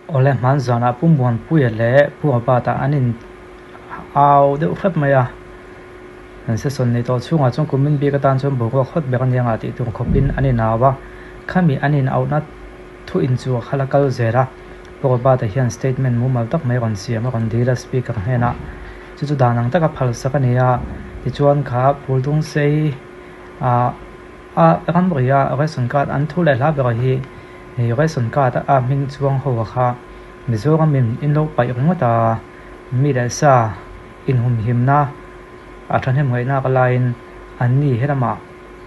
Awle hman zanah Pu Muanpuia leh Pu Abata an in au deuh hrep mai a, an session nei tawh chhungah chuan kumin bik atan chuan boruak hawt ber ania ngah tih tur khawpin an in au a, khami an in auhna thu in chu a khala kal zel a, Pu Abata hian statement mumal tak mai rawn siam a rawn dil a speaker hnenah chu chu dan ang taka phalsak a ni a, tichuan kha Phuldung sei ah a ramri a ration card an thu leh hla ber hi Hei ration card a hming chuang ho kha Mizoram in in lo paih ringawt a, mi leh sa inhumhimna a thahnem ngaihna ka laiin an ni helamah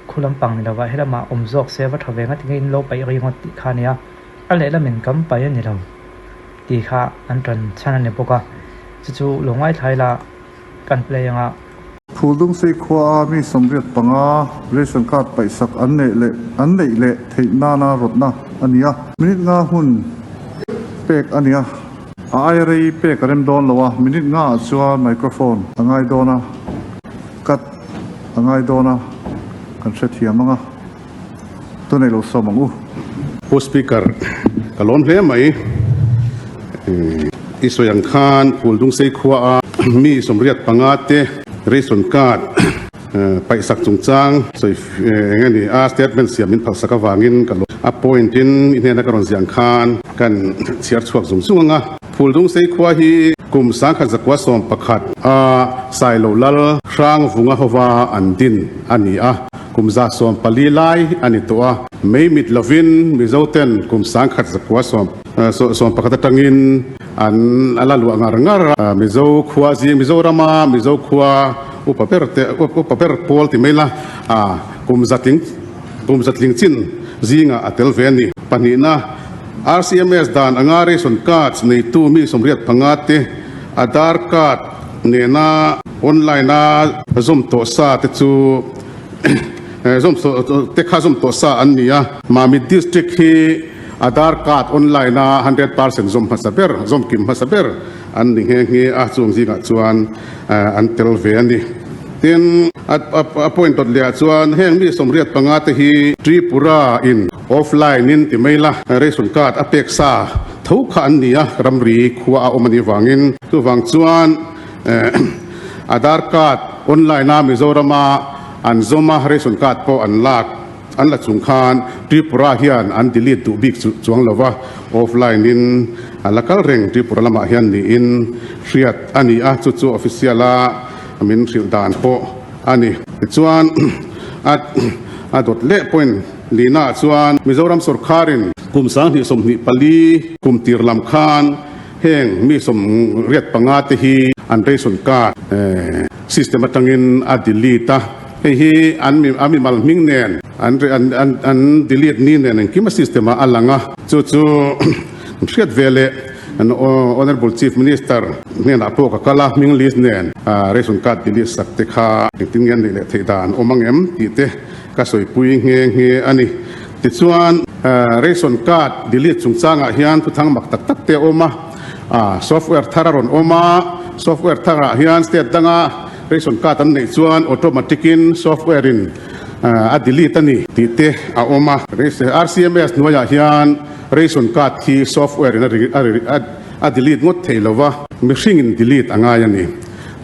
khu lampang ni lova helamah awm zawk se va tha ve ngati nge in lo paih ringawt tih kha a nia, a lehlamin kan paih a ni lo tih kha an tan chhan a ni bawk a, chu chu lo ngaithla ila kan play anga. Phuldungsei khua a mi 85 ration card paihsak an neih leh an neih leh theih nana rawtna a ni a. Minute nga hun pek a ni a. A aia rei pek a rem dawn lo a, minute nga ah chuan microphone a ngai dawn a, cut a ngai dawn a, kan hrethiam ang a, tunei lo sawm ang u. Pu Speaker, ka lawm hle mai. I sawi ang khan Phuldungsei khua a mi 85 te ration card paihsak chungchang sawi eng a ni a statement siam min phalsak avangin ka lawm. A point in i hnena ka rawn ziah ang khan kan chhiar chhuak zung zung ang a. Phuldungsei khua hi kum 1911 a Sailo Lal Hrangvunga hova an din a ni a. Kum 140 lai a ni tawh a, mei mit lovin Mizoten kum 1911 atangin an a la luah ngar ngar a. Mizo khua zing, Mizorama Mizo khua upa ber te, upa ber pawl ti mai la, kum zatling, kum zatling chin zingah a tel ve a ni. Pahnihna, RCMS dan anga ration cards neitu mi 85 te Aadhaar card nena online-a zawm tawh sa te chu Zawm te kha zawm tawh sa an ni a. Mamit District hi Aadhaar card online a 100% zawm hmasa ber, zawm kim hmasa ber an ni nghe nghe a, chung zingah chuan an tel ve a ni. Tin, a point dawt lehah chuan heng mi 85 te hi Tripura in offline in ti mai la, ration card a pek sa tho kha an ni a, ramri khua a awm a nih vangin. Chuvang chuan Aadhaar card online a Mizorama an zawm a, ration card pawh an lak an la chung khan Tripura hian an delete duh bik chuang lo va, offline in a la kal reng Tripura lamah hian niin hriat a ni a, chu chu official a min hrilh dan pawh a ni. Tichuan a a dawt leh point lina ah chuan Mizoram sawrkharin kum 2024 kum tir lam khan Heng mi 85 te hi an ration card system atangin a delete a, hei hi an mi a mimal hming nen an an an delete ni nen engkim a system ah a lang a, chu chu hriat ve leh an Honourable Chief Minister hnenah pawh ka kal a, hming list nen ration card delete sak te kha engtin nge an neih leh theih dan awm ang em tih te ka sawipui nghe nghe a ni. Tichuan, ration card delete chungchangah hian thuthang mak tak tak te a awm a, software thar a rawn awm a, software tharah hian state danga ration card an neih chuan automatic in software in a delete a ni tih te a awm a. RCMS hnuaiah hian ration card hi software in a delete ngawt thei lo va, mihring in delete a ngai a ni.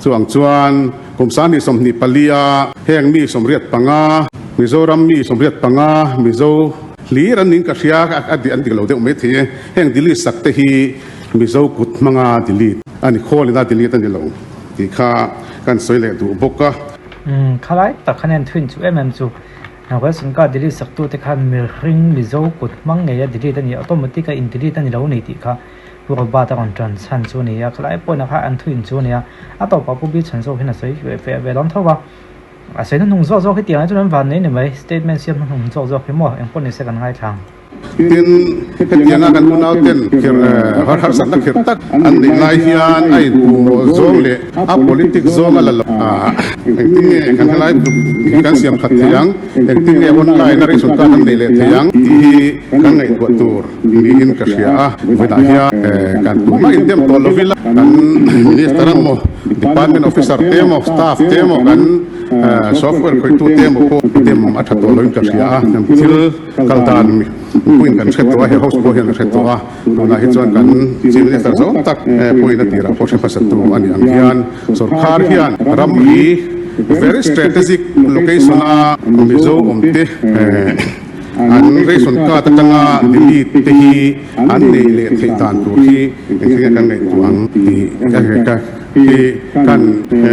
Chuang chuan kum 2024 a heng mi 85, Mizoram mi 85, Mizo hlir an ning ka hria a an dik lo deuh mai thei e. Heng delete sak te hi Mizo kut hmanga delete a ni, khawl ina delete a ni lo tih kha kan sawi leh duh bawk a. Umm khalai tak khan hian thuin chu em em chu Ration card delete sak tu te khan mihring Mizo kut hmang ngei a delete a ni, automatic a in delete a ni lo ni tih kha Pu Robert a rawn ṭan chhan chu a ni a, khalai pawhin kha an thuin chu a ni a, a tawpah Pu Bill chhan zawk hian a sawi ve ve ve dawn tho va, a sawi hnuhnung zawk zawk hi tiang chuan an van nei ni mai, statement siam hnuhnung zawk zawk hi maw engpawh ni se kan ngaithla ang. Tin, hetianga kan unauten khirh har harsatna khirh tak an neih lai hian a inpuh zawng leh a politic zawng a la lo a, engtin nge kan helai kan siam khat thei ang, engtin nge online a ration card an neih leh thei ang tih hi kan ngaihtuah tur. Niin ka hria a, vawiinah hian kan tumah indem tawh lo ila, kan Minister emaw, Department Officer te emaw, Staff te emaw, kan Software khawihtu te emaw pawh dem a tha tawh loin ka hria a, thil. kal dan mipuiin kan hre tawh a, he house pawh hian a hre tawh a, tunah hi chuan kan Chief Minister zawng tak pawhin a tirah pawh hre hmasatu a nih ang hian sorkar hian ramri very strategic location a Mizo awmte an ration card atanga delete te hi an neih leh theih dan tur hi engtin nge kan ngaihtuah ang tih ka hi kan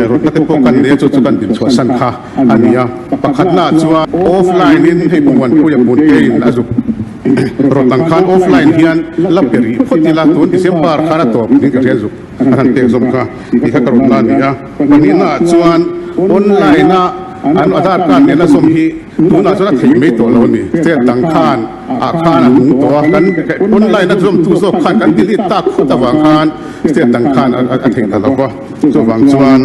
rawtna te pawh kan nei a, chu chu kan dinchhuahsan kha a ni a. Pakhatnaah chuan offline in hei Pumuanpuia Punte-in a zuk rawt ang khan offline hian la pe rih phawt ila tun December khan a tawp niin ka hria zuk a han pek zawm kha tih kha ka rawtna a ni a. Pahnihnaah chuan online a an Aadhaar card nena zawm hi tunah chuan a theih mai tawh lo a ni. State dang khan ah khan a nung tawh a, kan online a zawmtu zawk khan kan delete tak khut avang khan state dang khan a theih ta lo va. Chuvang chuan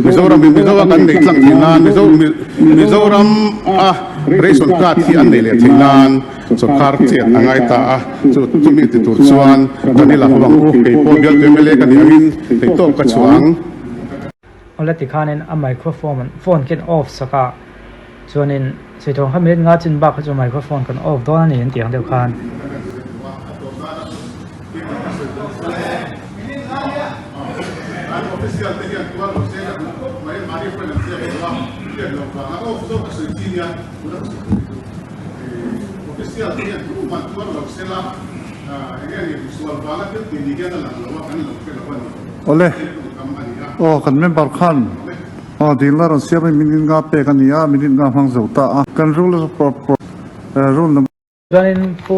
Mizoram in Mizo a kan neih tlang theih nan Mizo Mizoram a ration card hi an neih leh theih nan sawrkar chet a ngai ta a, chu chumi ti tur chuan Danila ho ang u, kei pawh bialtu mla ka nih angin theihtawp ka chhuah ang. Awle tikhanin a microphone phone khin off sak a, chuanin Saithawng kha minute nga chin bak kha chu microphone kan off dawn a ni an tih ang deuh khan. Awle, aw kan member khan aw dingla rawn siam in minute nga pek a ni a, minute nga hmang zo ta a, kan rule rule number. Chuanin Pu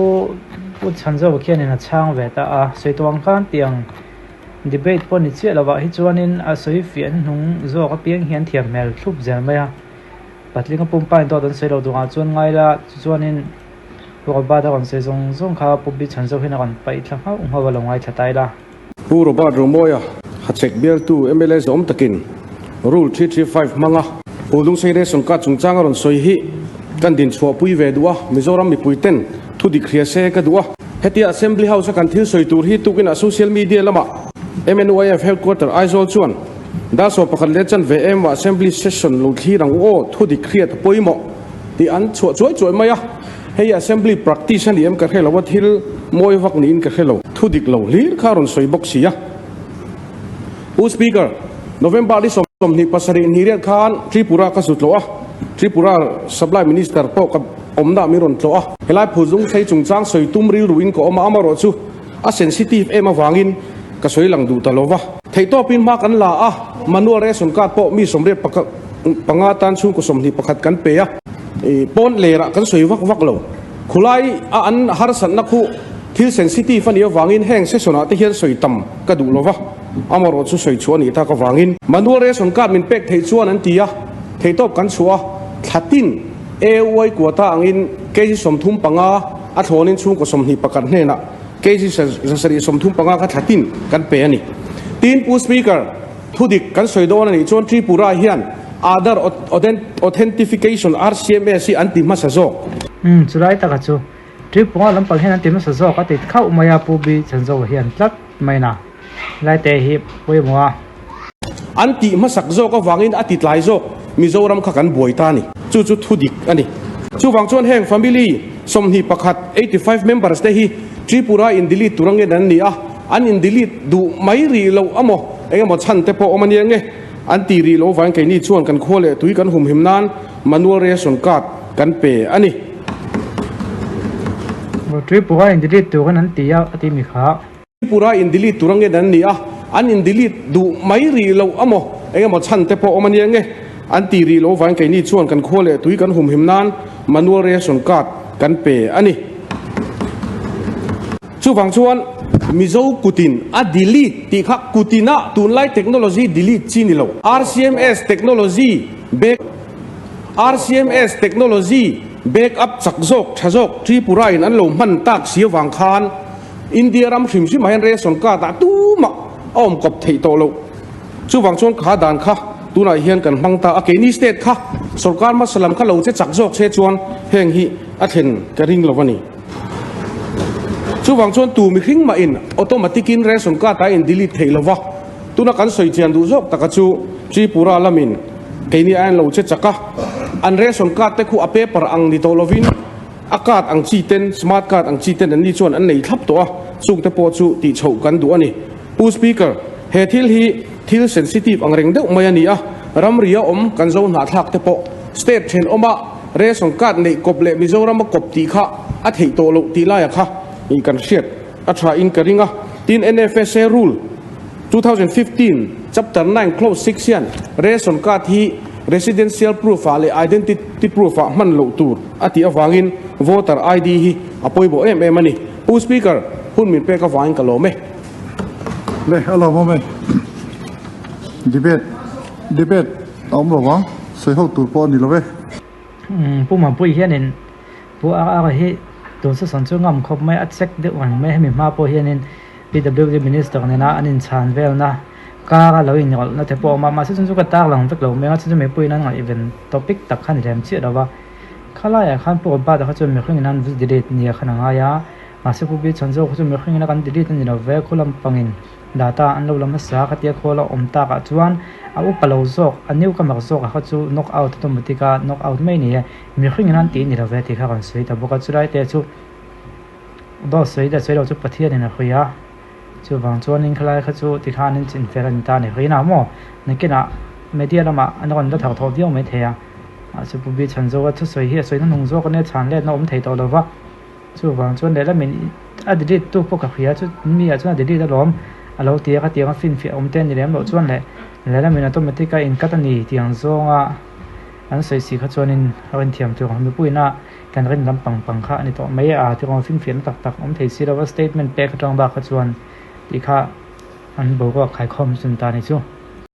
Pu Chhanzova khianin a chhang ve ta a, sawi tawh ang khan tiang debate pawh ni chiah lovah hi chuanin a sawi fiah hnuhnung zawk apiang hian thiam hmel thlup zel mai a, patling a pumpa in dawt an sawi lo duhah chuan ngai la, chuchuanin Pu Robert a rawn sawi zawng zawng kha Pu Bi Chhanzova hian a rawn paih thla nghauh nghauh a lo ngaithla ta ila. Pu Robert Romawia, Hachhek bialtu mla zawm takin Rule 335 hmanga Pu Lungsei Ration Card chungchang a rawn sawi hi kan dinchhuahpui ve duh a, Mizoram mipuiten thu dik hria se ka duh a. Hetia Assembly House a kan thil sawi tur hi tukinah social media lamah MNYF Headquarter Aizawl chuan dar 11 leh chanve em ah Assembly Session lo thlir ang u aw, thu dik hriat a pawimawh tih an chhuah chuai chuai mai a. Hei Assembly practice a ni em ka hre lo a, thil mawi vak niin ka hre lo. Thu dik lo hlir kha a rawn sawi bawk si a. Pu Speaker, November ni 27 ni riat khan Tripura ka zu tlawh a, Tripura Supply Minister pawh ka awmna min rawn tlawh a. Helai phuzung thlei chungchang sawi tum rilruin ka awm a, amarawh chu a sensitive em avangin ka sawi lang duh ta lo va. Theihtawpin hma kan la a, manual ration card pawh mi 85 tan chhungkaw 21 kan pe a. Pawn lerah kan sawi vak vak lo. Khulai a an harsatna khu thil sensitive a nih avangin heng session ah te hian sawi tam ka duh lo va, amarawh chu sawi chhuah a nih tak avangin. Manual ration card min pek theih chuan an ti a, theihtawp kan chhuah a, thla tin AY quota angin kg 35 a thlawnin chhungkaw 21 hnenah kg 735 kha thla tin kan pe a ni. Tin, Pu Speaker, Thudik kan sawi dawn a nih chuan Tripura hian Aadhaar Authentification RCMS hi an ti hmasa zawk. Umm, chulai taka chu Tripura lampang hian an ti hmasa zawk a ti khauh mai a, Pu Bi Chanzoa hian tlat mai na laite hi pawimawh a. An tih hmasak zawk avangin a ti tlai zawk Mizoram kha kan buai ta a ni. Chu chu thudik a ni. Chuvang chuan heng family 21, 85 members te hi Tripura in delete tur angin an ni a. An in delete duh mai rih loh a maw? Eng emaw chhan te pawh awm a nia nge? An ti rih loh vangin keini chuan kan khua leh tui kan humhim nan manual ration card kan pe a ni. Tripura in delete turin an ti a, a ti mi kha. Tripura in delete tur angen an ni a, an in delete duh mai rih loh a maw? Eng emaw chhan te pawh awm a nia nge? An ti rih loh vangin keini chuan kan khua leh tui kan humhim nan manual ration card kan pe a ni. Chuvang chuan Mizo kutin a delete tih kha kutina tunlai technology delete chi ni lo. RCMS technology back RCMS technology back up chak zawk tha zawk Tripura in an lo hman tak si avang khan India ram hrim hrim ah hian ration card ah tumah a awm kawp theih tawh loh. Chuvang chuan kha dan kha tunah hian kan hmang ta a, keini state kha sorkar hmasa lam kha lo che chak zawk se chuan heng hi a thlen ka ring lo a ni. Chuvang chuan tu mihring mahin automatic in ration card a in delete theih lova, tuna kan sawi chian duh zawk taka chu Tripura lamin keini a en lo che chak a. An ration card te khu a paper ang ni tawh lovin a card ang chi ten, smart card ang chi ten an ni chuan an nei thlap tawh a, chung te pawh chu tih chhoh kan duh a ni. Pu Speaker, he thil hi thil sensitive ang reng deuh mai a ni a, ramri a awm kan zo hnahthlak te pawh state thenawma ration card neih kawp leh Mizorama kawp tih kha a theih tawh loh tih laia kha kan hriat a tha in ka ring a. Tin, NFSA Rule 2015 Chapter 9 Clause 6 hian ration card hi residential proof ah leh identity proof ah hman loh tur a tih avangin voter ID hi a pawimawh em em a ni. Pu Speaker, hun min pek avangin ka lawm e. Le, a lawmawm e. Debate, debate a awm lo vang, sawi ho tur pawh a ni lo e. Pu Mapuii hianin Pu RR hi tun sasawn chu ngam khawp mai a check deuh reng mai hemi hma pawh hianin PWD Minister nena an inchhan velna kar a lo inrawlhna te pawh a awm a, mahse chun chu ka tarlang vek lo mai a, chun chu mipuiin an ngaihven topic tak kha ni lem chiah lo va, khalaiah khan Pu Robert-a kha chuan mihringin an delete nia khan a ngai a, mahse Pu Bi Chhanzo kha chu mihringin a kan delete a ni lo ve, khu lampangin data an lo la hmasa a, khatia khawl a awm takah chuan a upa lo zawk, a newcomer zawk a kha chu knock out automatic a knock out mai a ni e. Mihringin an tih ni lo ve tih kha kan sawi ta bawk a, chulai te chu dawt sawi leh sawi lo chu Pathianin a hruai a, chuvang chuanin khalai kha chu tikhanin chinfel a ni ta a ni hruai na maw? Nakinah media lamah an rawn la thar thawh viau mai thei a, mahse Pu Bi Chhanzoa thusawi hi a sawi hnuhnung zawk ania chhan letna awm thei tawh lo va, chuvang chuan lehlamin a delete tu pawh ka hria chu mi ah chuan a delete alawm a lo ti a, khatiang a finfiah awm te a ni lem loh chuan leh lehlamin automatic a incut a ni tih ang zawnga. An sawi si kha chuanin a rinthiam tur ang mipuiina kan rin lampang pang kha a ni tawh mai a, tiraw finfiahna tak tak awm thei si lo a statement pek atang bak kha chuan tih kha an boruak khaikhawm chun ta a ni chu.